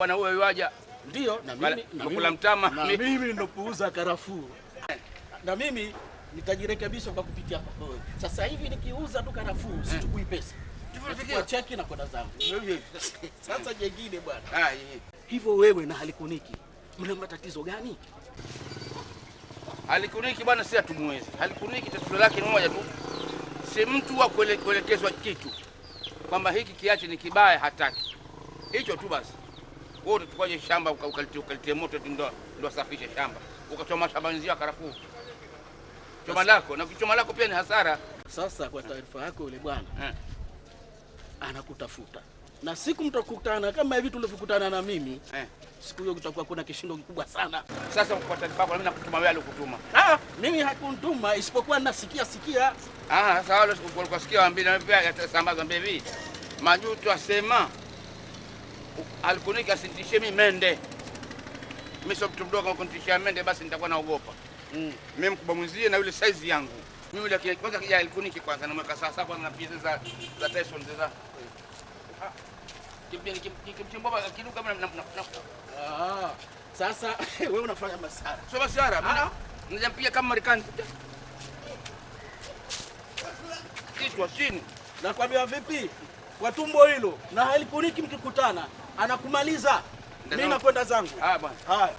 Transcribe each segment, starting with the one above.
Bwana huyo yuaja. Ndio, na mimi na Mkula mtama. Na mimi ndopuuza karafuu. Na mimi nitajirekebisha kwa kupitia kwako wewe. Sasa hivi nikiuza tu karafuu sichukui pesa. Nachukua cheki na kwenda zangu. Sasa jengine bwana. Ah, hivyo wewe na Halikuniki mna matatizo gani? Halikuniki bwana si hatumuwezi. Halikuniki tatizo lake ni moja tu. Si mtu wa kuelekezwa kitu. Kwamba hiki kiache ni kibaya hataki. Hicho tu basi. Wewe utachukuaje shamba ukalitie moto ndo safishe shamba. Ukachoma shamba nzima karafuu. Choma lako na kuchoma lako pia ni hasara. Sasa kwa taarifa yako yule bwana anakutafuta. Na siku mtakutana kama hivi tulivyokutana na mimi, siku hiyo kutakuwa kuna kishindo kikubwa sana. Sasa kwa taarifa yako mimi nakutuma wewe alikutuma. Ah, mimi hakunituma isipokuwa nasikia sikia. Ah, sasa wale walikuwa sikia waambie na pia yatasambaza hivi. Majuto asema Halikuniki asinitishie mimi mende. Mimi sio mtu mdogo kunitishia mende basi nitakuwa naogopa. Mimi mkubwa mwenzie na yule size yangu. Mimi yule kwanza kija Halikuniki kwanza namweka sasa kwanza na pia za Tyson za. Kimchimbo kitu kama na ah, sasa wewe unafanya masara. Sio masara, mimi najampiga kama Marekani. Kichwa chini. Nakwambia vipi? Kwa tumbo hilo na Halikuniki mkikutana anakumaliza. Mimi nakwenda zangu. Ah bwana. Haya.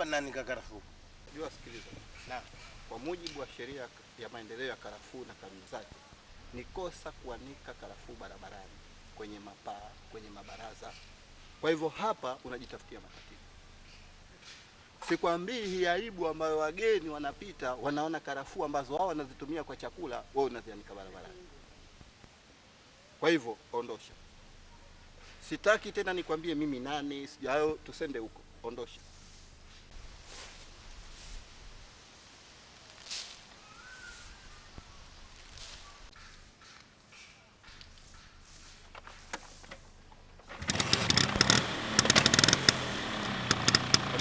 Hapa nani karafuu? Jua sikiliza. Na kwa mujibu wa sheria ya maendeleo ya karafuu na kanuni zake, ni kosa kuanika karafuu barabarani, kwenye mapaa, kwenye mabaraza. Kwa hivyo hapa unajitafutia matatizo. Sikwambii hii aibu ambayo wageni wanapita, wanaona karafuu ambazo wao wanazitumia kwa chakula, wewe unazianika barabarani. Kwa hivyo ondosha. Sitaki tena nikwambie mimi nani, sijayo tusende huko. Ondosha.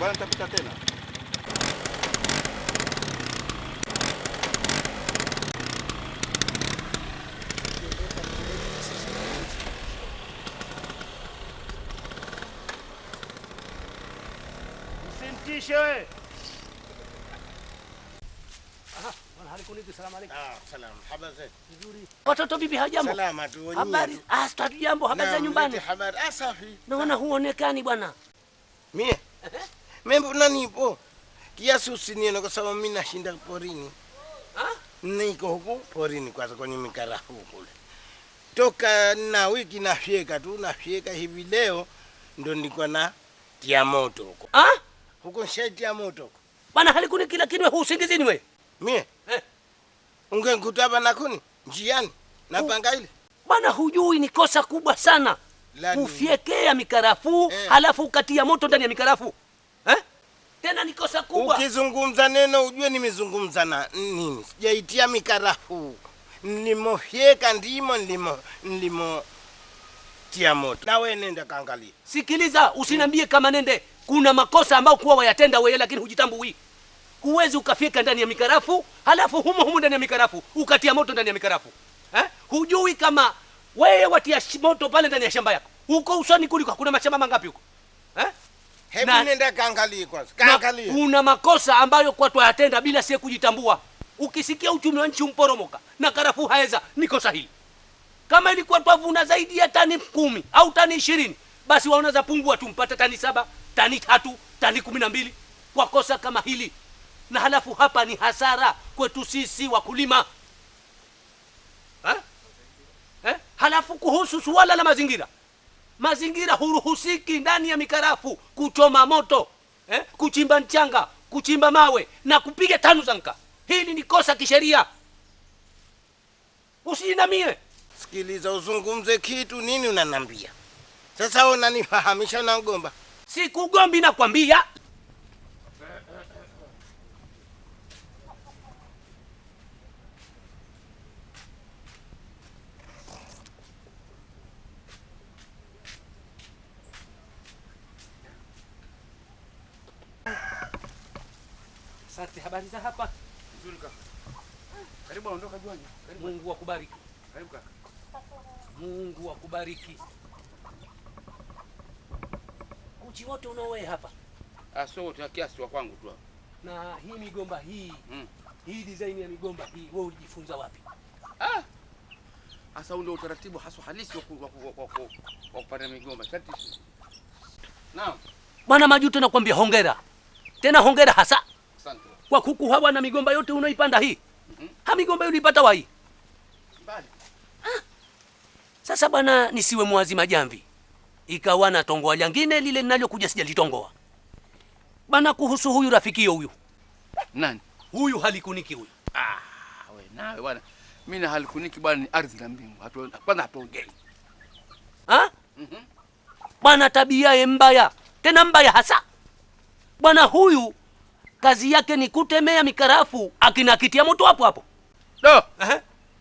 Bwana nitapita tena. Usimtishe wewe. Aha, bwana Halikuniki, salamu alaykum. Ah, salamu. Habari zetu? Nzuri. Watoto bibi hajambo? Salama tu wenyewe. Habari? Ah, hatujambo. Habari za nyumbani? Habari. Ah, safi. Naona huonekani bwana. Mie? Mimi mbona nipo? Kiasi usinione kwa sababu mimi nashinda porini. Ah? Niko huku porini kwanza kwenye mikarafuu kule. Toka na wiki nafyeka tu, nafyeka hivi leo ndo nilikuwa na tia moto huko. Ah? Huko nishatia moto huko. Bwana Halikuniki lakini wewe husingizini wewe. Mie? Eh. Ungenikuta hapa na kuni njiani na panga ile. Bwana hujui ni kosa kubwa sana La nini? kufyekea mikarafuu halafu ukatia moto ndani ya mikarafuu eh? Tena ni kosa kubwa. Ukizungumza neno ujue nimezungumza na nini. Sijaitia mikarafuu. Nilimofyeka ndimo nilimo tia moto. Na wewe nenda kaangalia. Sikiliza, usiniambie kama nende. Kuna makosa ambayo kuwa wayatenda wewe lakini hujitambui. Huwezi ukafyeka ndani ya mikarafu halafu humo humo ndani ya mikarafu ukatia moto ndani ya mikarafu eh? Hujui kama wewe watia moto pale ndani ya shamba yako. Huko usoni kuliko kuna mashamba mangapi huko eh? Hebu nenda kaangalie kwanza. Na Kaangalie. kuna makosa ambayo kwa twayatenda bila sie kujitambua. Ukisikia uchumi wa nchi umporomoka na karafuu haeza, ni kosa hili. Kama ilikuwa twavuna zaidi ya tani 10 au tani 20, basi waona za pungua tu mpata tani 7, tani 3, tani 12 kwa kosa kama hili. Na halafu hapa ni hasara kwetu sisi wakulima. Ha? Eh? Halafu kuhusu suala la mazingira. Mazingira huruhusiki ndani ya mikarafu kuchoma moto, kuchimba mchanga, kuchimba mawe na kupiga tanu za nka. Hili ni kosa kisheria. Usijinamie. Sikiliza, uzungumze kitu nini unanambia? Sasa wewe unanifahamisha unangomba. Sikugombi nakwambia. Asante, habari za hapa? Nzuri kaka. Karibu ondoka juani. Karibu. Mungu akubariki. Karibu kaka. Mungu akubariki. Kuchi wote unaowe hapa. Sio wote, kiasi wa kwangu tu hapa. Na hii migomba hii, hii design ya migomba hii wewe ulijifunza wapi? Sasa ndio utaratibu hasa halisi wa kupanda migomba. Sharti. Naam. Bwana Majuto nakwambia hongera. Tena hongera hasa. Asante. Kwa kuku hawa na migomba yote unaipanda hii. Ha, migomba ulipata wapi? Mbali. Sasa bwana nisiwe mwazi majamvi. Ikawa na tongoa jangine lile ninalokuja sijalitongoa. Bana kuhusu huyu rafikio huyu. Nani? Huyu halikuniki huyu. We nawe bwana. Mimi na halikuniki bwana ni ardhi na mbingu. Kwanza hatuongei. Ha? Bwana tabia ye mbaya. Tena mbaya hasa. Bwana huyu kazi yake ni kutemea mikarafu akinakitia moto hapo hapo. Do.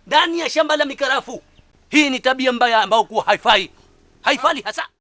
Ndani ya shamba la mikarafu. Hii ni tabia mbaya ambayo kuwa haifai. Haifai hasa.